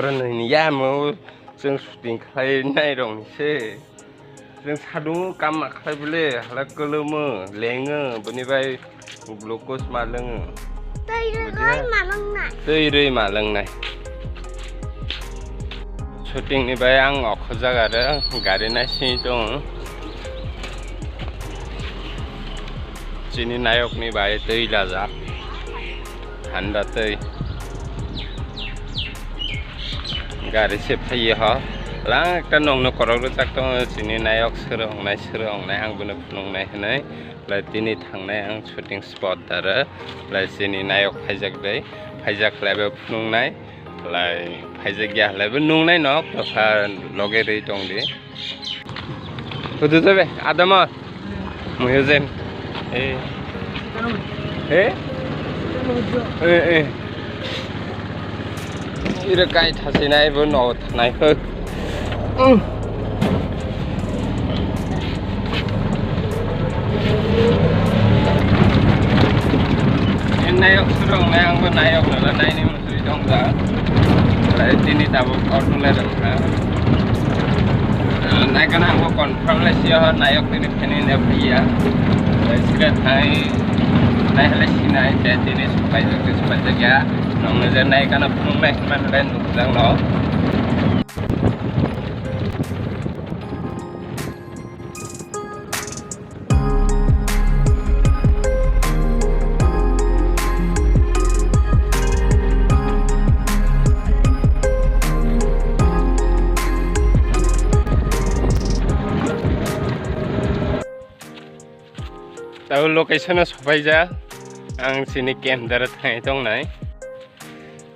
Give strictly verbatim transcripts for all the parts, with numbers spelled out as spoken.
Oro nini yamo chwng shooting khlai nai rok ni se. Chwng sadungo kamma khlai bole hala kwlwmo lengo bini bai glucose ma lwngo. Twi rwi ma lwngnai. Twi rwi ma lwngnai. Shooting ni bai ang okho jaga re gari nai swi tongo. Chini nayok ni bai twi lajak. Thanda twi. Gari se phaiye ho. Lang ekta nokno korok rwchak tongo, chini nayok sero wngnai, sero wngnai, ang bono phunuknai hinwi. Lai tini thangnai ang shooting spot dara. Lai chini nayok phaijak dai. Phaijak lai bo phunuknai. Lai phaijak ya lai bo nungnai nok, tokha loge rwi tong di. Hudu jabe, adamo. Muyo jen. Eh. Eh? Eh, eh. Ira kai thasi nai bo no thanai ho. Mm. Nayok surong nai ang bo nayok nala nai ni. Twi tong jak. Lai tini tabuk auto lai rwkha. Naikha na ang bo confirm lai siya ho nayok tini pheni ne phaiya. Lai sira thai nai hale sinai je tini supai jak twi supai jak ya. Nong ne je naikha na phunuk nai hwnma hale nukjak no. Tabo location o sopaijak, ang chini camp dara thangwi tongnai.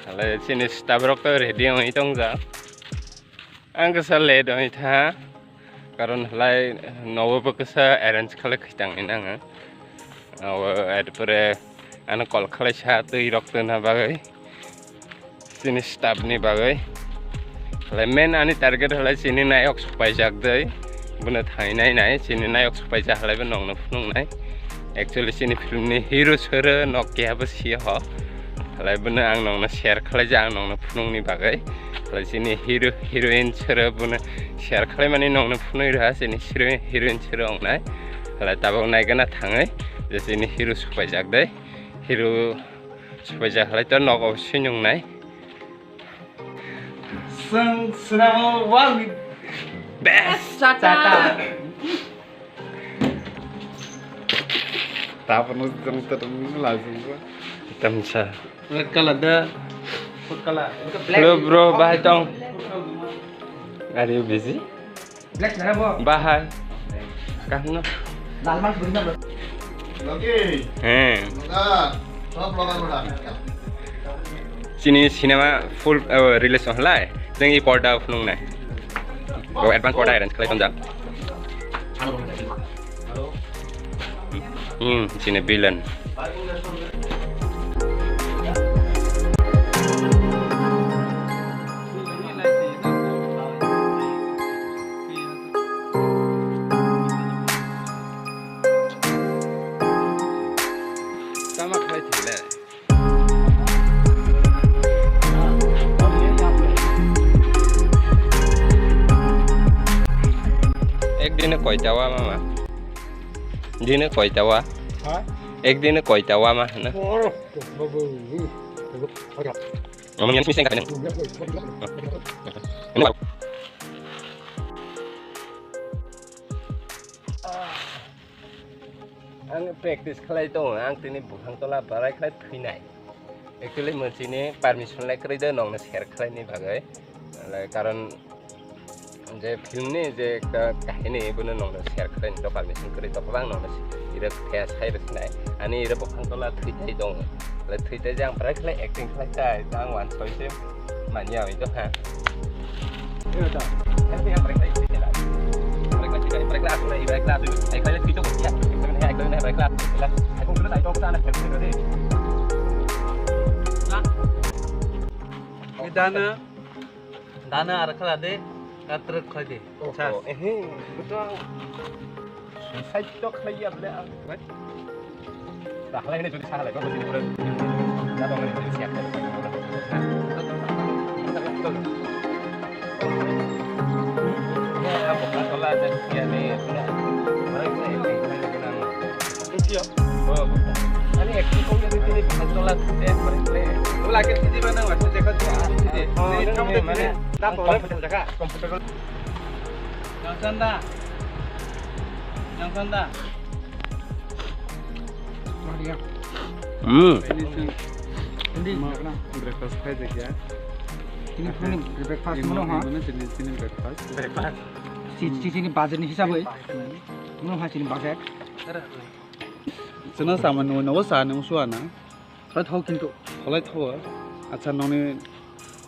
Hale chini staff rok to ready wngwi tongjak. Ang kisa late wngwi tha, karon halai nogo bo kisa arrange khalai khaitangwi nango. Abo, erpore ano call khalai sa twi rok tona bagwi, chini staff ni bagwi. Halai main ani target halai chini nayok sopaijak dei, bono thangwi nai nai, chini nayok sopaijak halai bo nokno phunuknai. Actually chini film ni hero soro nok keha bo siya ho. Halai bono ang nokno share khalai jak, ang nokno phunukni bagwi. Halai chini hero, heroine soro bono share khalai mani nokno phunui rwha, chini hero, heroine soro wngnai. Halai tabuk naigana thangwi je chini hero sopaijak dei. Hero sopaijak halai to nogo swi nungnai. Chwng swnamo world ni best chata. Tapono jang terung lajung ko. Tamsa. Red color da. Food color. Hello bro, bahai tong. Are you busy? Black na bo. Bahai. Kahno. Lal mas beri na bo. Lagi. He. Maka. Sab logar bera. Chini cinema full, uh, release ong lai. Jeng i porda phunung nai. Go advance porda arrange khlai tonjak. Hmm, chini villain. Tama khlai thile. Ekdine koita wa mama? Dine koita wa? Ha? Ekdine koita wa ma hana? Oro. Mama yang sini sini. Ini baru. Ang practice khlai tongo, ang tini buphang tola barai khlai thwinai. Actually, mwchini permission lai kwrwi de nongno share khlaini bagwi. Lai, karon je film ni je ekta kahini, bono nongno share khlaini to permission kwrwi, to kwbang nongno ire khe sai rwkhnai. Ani ire buphang tola thwi thai tongo. Lai thwi thai je ang barai khlai acting khlai thai, ang wansoi se. Manya itu ha. Dana, dana ar khala de, katrek khlai de. Sa. Ehe, betul. Suicide to khlaiya bole ang. Bai. Dah khlai hwnwi jodi sa khlai, kok bwswk ni pura. Ya dong, ini siap. Johnson da. Johnson da. Hmm. Hindi. Breakfast khai de kya? Ini puning breakfast mano ha? Ini, ini, ini breakfast. Breakfast. Si, si, sini budget ni hisab oi. Mano ha sini budget. Chana saman no, no sa no suana. Kholai thao kintu. Kholai thao. Acha noni,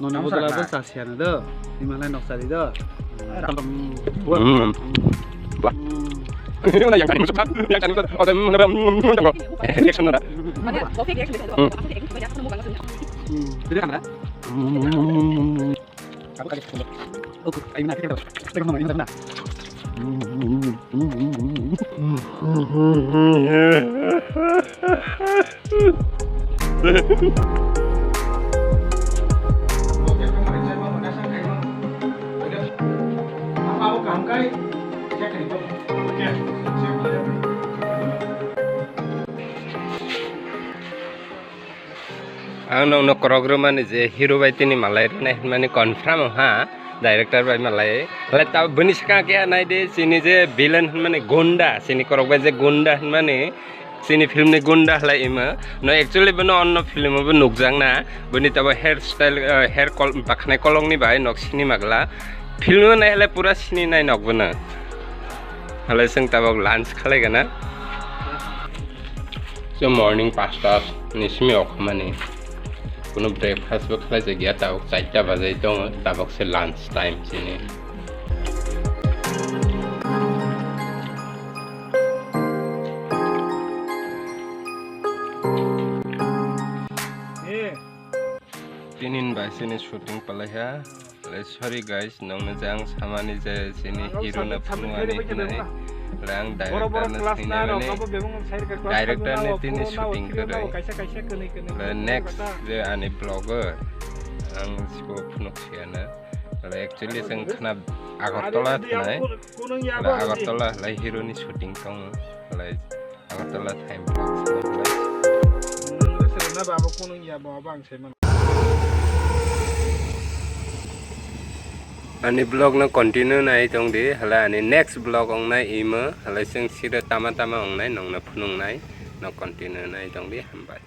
noni bodol abo chasiya na do. Himalai nok sari do. Hmm. Wah. Mana yang tadi masuk kan? Yang tadi masuk. Oh, dan, dan, dan, dan, reaction ada. Mana? Kopi reaction ada. Hmm. Tidak kan ada? Aku kaget. Aku, ayo, nah, kita, kita ngomong, ini, nah. Ang nokno korok rwmani je hero bai tini malai rwnai hwnmani confirm wngkha, director bai malai. Belai tabuk bini swkang khe nai di, chini je villain hwnmani gunda, chini korok bai je gunda hwnmani, chini film ni gunda halai ima. No actually bono onno film o bo nukjak na, bini tabuk hair style, eh, hair kol-, bakhanai kolok ni bai nok sini magla. Film o nai halai pura sini nai nok bono. Halai chwng tabuk lunch khalai gana. So morning pasta ni simi okhamani. Kuno breakfast bo khlai jakya, tabuk charta bajai tongo, tabuk se lunch time chini. Tinin bai chini shooting palaiha. Le, sorry guys, nongno je ang samani je chini hero no phunukani hinwi. Le, ang director no swinai mani, director ni tini shooting kwrwi. Le, next je ani vlog o ang sibo phunuk siya na. Le, actually chwng khna Agartala thanai. Le, Agartala le hero ni shooting tongo. Le, Agartala time vlogs. Ani vlog no continue nai tong di, hala ani next vlog ong nai imo, hala chwng siro tama tama ong nai, nong no phunung nai, no continue nai tong di, hambai.